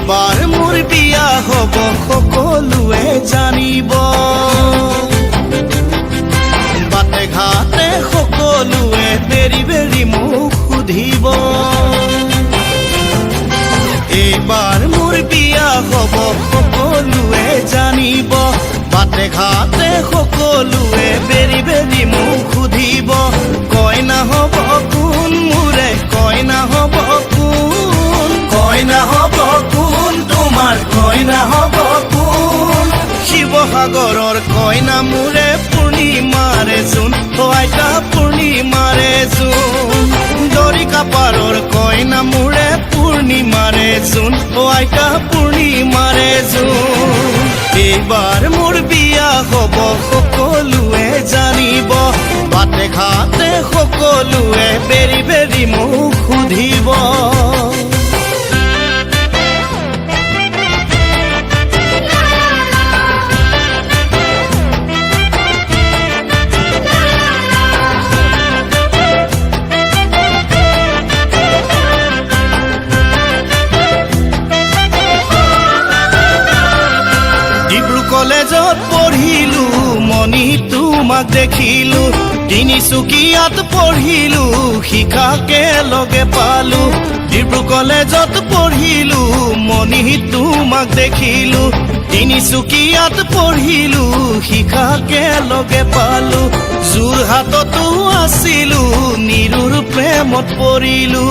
এইবাৰ মোৰ বিয়া হ'ব, সকলোৱে জানিব। বাটে ঘাটে সকলোৱে বেৰি বেৰি মোক সুধিব। এইবাৰ মোৰ বিয়া হ'ব, সকলোৱে জানিব। বাটে ঘাটে সকলোৱে বেৰি বেৰি মোক সুধিব। কইনা হ'ব কোন মোৰে, কইনা হ'ব কোন? কইনা হ'ব কোন তোমাৰ, কইনা হ'ব কোন? শিৱসাগৰৰ কইনা মোৰে পূৰ্ণিমাৰে জোন, অ আইতা, পূৰ্ণিমাৰে জোন। দৰিকা পাৰৰ কইনা মোৰে পূৰ্ণিমাৰে জোন, অ আইতা, পূৰ্ণিমাৰে জোন। এইবাৰ মোৰ বিয়া হ'ব, সকলোৱে জানিব। বাটে ঘাটে সকলোৱে বেৰি বেৰি মোক সুধিব। ডিব্ৰু কলেজত পঢ়িলো, মণি তোমাক দেখিলো। তিনিচুকীয়াত পঢ়িলো, শিখাকে লগে পালো। ডিব্ৰু কলেজত পঢ়িলো, মণি তোমাক দেখিলো। তিনিচুকীয়াত পঢ়িলো, শিখাকে লগে পালো। যোৰহাটতো আছিলো, নিৰুৰ প্ৰেমত পৰিলো।